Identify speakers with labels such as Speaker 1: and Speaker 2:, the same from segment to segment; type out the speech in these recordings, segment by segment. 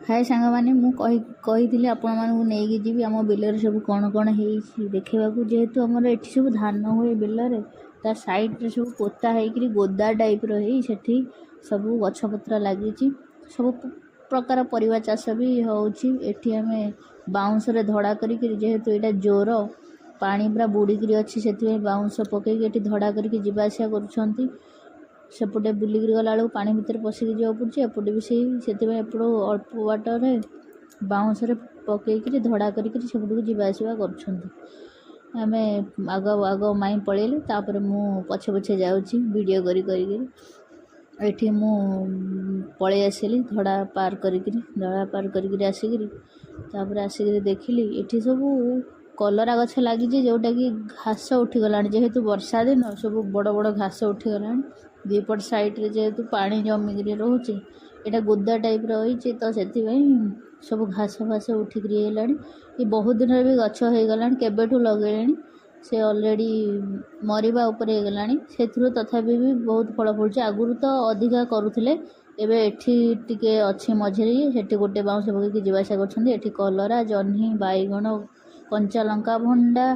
Speaker 1: ହାଏ ସାଙ୍ଗମାନେ, ମୁଁ କହିଥିଲି ଆପଣମାନଙ୍କୁ ନେଇକି ଯିବି ଆମ ବିଲରେ ସବୁ କ'ଣ କ'ଣ ହେଇଛି ଦେଖିବାକୁ। ଯେହେତୁ ଆମର ଏଠି ସବୁ ଧାନ ହୁଏ ବିଲରେ, ତା ସାଇଡ଼୍ରେ ସବୁ ପୋତା ହେଇକିରି ଗୋଦା ଟାଇପ୍ର ହେଇ ସେଠି ସବୁ ଗଛପତ୍ର ଲାଗିଛି, ସବୁ ପ୍ରକାର ପରିବା ଚାଷ ବି ହେଉଛି। ଏଠି ଆମେ ବାଉଁଶରେ ଧଡ଼ା କରିକିରି, ଯେହେତୁ ଏଇଟା ଜୋର ପାଣି ପୁରା ବୁଡ଼ିକିରି ଅଛି, ସେଥିପାଇଁ ବାଉଁଶ ପକେଇକି ଏଠି ଧଡ଼ା କରିକି ଯିବା ଆସିବା କରୁଛନ୍ତି। ସେପଟେ ବୁଲିକିରି ଗଲାବେଳକୁ ପାଣି ଭିତରେ ପଶିକି ଯିବାକୁ ପଡ଼ୁଛି, ଏପଟେ ବି ସେଇ। ସେଥିପାଇଁ ଏପଟୁ ଅଳ୍ପ ବାଟରେ ବାଉଁଶରେ ପକେଇକିରି ଧଡ଼ା କରିକିରି ସେପଟକୁ ଯିବା ଆସିବା କରୁଛନ୍ତି। ଆମେ ଆଗ ଆଗ ମାଇଁ ପଳେଇଲେ, ତାପରେ ମୁଁ ପଛେ ପଛେ ଯାଉଛି ଭିଡ଼ିଓ କରି କରିକିରି। ଏଠି ମୁଁ ପଳେଇ ଆସିଲି ଧଡ଼ା ପାର କରିକିରି। ଧଡ଼ା ପାର କରିକିରି ଆସିକିରି ତାପରେ ଆସିକିରି ଦେଖିଲି ଏଠି ସବୁ କଲରା ଗଛ ଲାଗିଛି, ଯେଉଁଟାକି ଘାସ ଉଠିଗଲାଣି। ଯେହେତୁ ବର୍ଷା ଦିନ, ସବୁ ବଡ଼ ବଡ଼ ଘାସ ଉଠିଗଲାଣି। ଦୁଇପଟ ସାଇଡ଼୍ରେ ଯେହେତୁ ପାଣି ଜମିକିରି ରହୁଛି, ଏଇଟା ଗୋଦା ଟାଇପ୍ର ହେଇଛି, ତ ସେଥିପାଇଁ ସବୁ ଘାସ ଫାସ ଉଠିକିରି ହେଇଗଲାଣି। ଏ ବହୁତ ଦିନରେ ବି ଗଛ ହେଇଗଲାଣି, କେବେଠୁ ଲଗେଇଲେଣି, ସେ ଅଲରେଡ଼ି ମରିବା ଉପରେ ହେଇଗଲାଣି। ସେଥିରୁ ତଥାପି ବି ବହୁତ ଫଳ ଫଳୁଛି। ଆଗରୁ ତ ଅଧିକା କରୁଥିଲେ, ଏବେ ଏଠି ଟିକେ ଅଛି ମଝିରେ, ସେଠି ଗୋଟେ ବାଉଁଶ ପକେଇକି ଯିବା ଆସିବା କରୁଛନ୍ତି। ଏଠି କଲରା, ଜହ୍ନି, ବାଇଗଣ, କଞ୍ଚା ଲଙ୍କା, ଭଣ୍ଡା,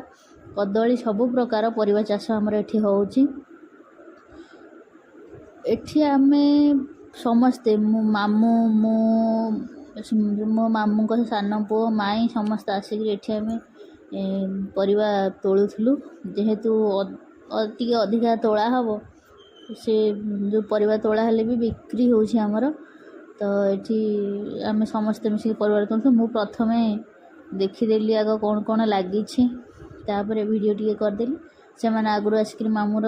Speaker 1: କଦଳୀ, ସବୁ ପ୍ରକାର ପରିବା ଚାଷ ଆମର ଏଠି ହେଉଛି। ଏଠି ଆମେ ସମସ୍ତେ, ମୁଁ, ମାମୁଁ, ମୁଁ, ମୋ ମାମୁଁଙ୍କ ସାନ ପୁଅ, ମାଇଁ, ସମସ୍ତେ ଆସିକିରି ଏଠି ଆମେ ପରିବା ତୋଳୁଥିଲୁ। ଯେହେତୁ ଟିକେ ଅଧିକା ତୋଳା ହେବ, ସେ ଯେଉଁ ପରିବା ତୋଳା ହେଲେ ବି ବିକ୍ରି ହେଉଛି ଆମର। ତ ଏଠି ଆମେ ସମସ୍ତେ ମିଶିକି ପରିବା ତୋଳୁଥିଲୁ। ମୁଁ ପ୍ରଥମେ ଦେଖିଦେଲି ଆଗ କ'ଣ କ'ଣ ଲାଗିଛି, ତାପରେ ଭିଡ଼ିଓ ଟିକେ କରିଦେଲି। ସେମାନେ ଆଗରୁ ଆସିକିରି ମାମୁଁର,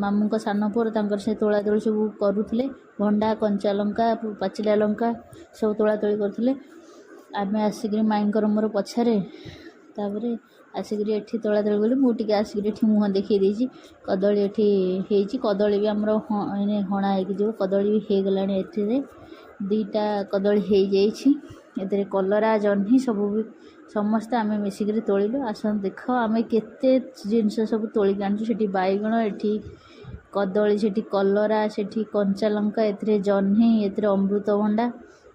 Speaker 1: ମାମୁଁଙ୍କ ସାନ ପୁଅର, ତାଙ୍କର ସେ ତୋଳା ତୋଳି ସବୁ କରୁଥିଲେ। ଭଣ୍ଡା, କଞ୍ଚା ଲଙ୍କା, ପାଚିଲା ଲଙ୍କା ସବୁ ତୋଳା ତୋଳି କରୁଥିଲେ। ଆମେ ଆସିକିରି ମାଇଁଙ୍କର ମୋର ପଛରେ ତାପରେ ଆସିକିରି ଏଠି ତୋଳା ତୋଳି କଲୁ। ମୁଁ ଟିକେ ଆସିକିରି ଏଠି ମୁହଁ ଦେଖେଇ ଦେଇଛି। କଦଳୀ ଏଠି ହେଇଛି, କଦଳୀ ବି ଆମର ହଣା ହେଇକି ଯିବ। କଦଳୀ ବି ହେଇଗଲାଣି, ଏଥିରେ 2ଟା କଦଳୀ ହେଇଯାଇଛି। ଏଥିରେ କଲରା, ଜହ୍ନି ସବୁ ବି ସମସ୍ତେ ଆମେ ମିଶିକିରି ତୋଳିଲୁ। ଆସନ୍ତୁ ଦେଖ ଆମେ କେତେ ଜିନିଷ ସବୁ ତୋଳିକି ଆଣିଛୁ। ସେଠି ବାଇଗଣ, ଏଠି କଦଳୀ, ସେଠି କଲରା, ସେଠି କଞ୍ଚା ଲଙ୍କା, ଏଥିରେ ଜହ୍ନି, ଏଥିରେ ଅମୃତଭଣ୍ଡା।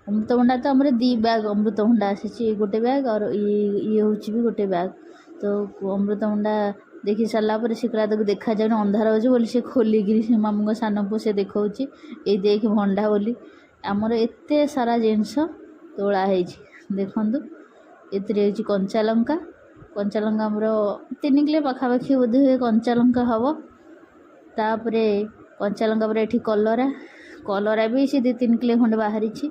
Speaker 1: ଅମୃତଭଣ୍ଡା ତ ଆମର 2 ବ୍ୟାଗ୍ ଅମୃତଭଣ୍ଡା ଆସିଛି, ଗୋଟେ ବ୍ୟାଗ୍ ଆଉ ଇଏ ହେଉଛି ବି ଗୋଟେ ବ୍ୟାଗ୍। ତ ଅମୃତଭଣ୍ଡା ଦେଖି ସାରିଲା ପରେ ସେ କହିଲା ତାକୁ ଦେଖାଯାଉନି, ଅନ୍ଧାର ହେଉଛି ବୋଲି, ସେ ଖୋଲିକିରି ସେ ମାମୁଁଙ୍କ ସାନ ପୁଅ ସେ ଦେଖାଉଛି, ଏଇ ଦେଖ ଭଣ୍ଡା ବୋଲି। ଆମର ଏତେ ସାରା ଜିନିଷ ତୋଳା ହେଇଛି ଦେଖନ୍ତୁ। ଏଥିରେ ହେଉଛି କଞ୍ଚା ଲଙ୍କା। କଞ୍ଚା ଲଙ୍କା ଆମର 3 କିଲୋ ପାଖାପାଖି ବୋଧେ ହୁଏ କଞ୍ଚା ଲଙ୍କା ହେବ। ତାପରେ କଞ୍ଚା ଲଙ୍କା ପରେ ଏଠି କଲରା, କଲରା ବି ସେ 2-3 କିଲୋ ଖଣ୍ଡେ ବାହାରିଛି।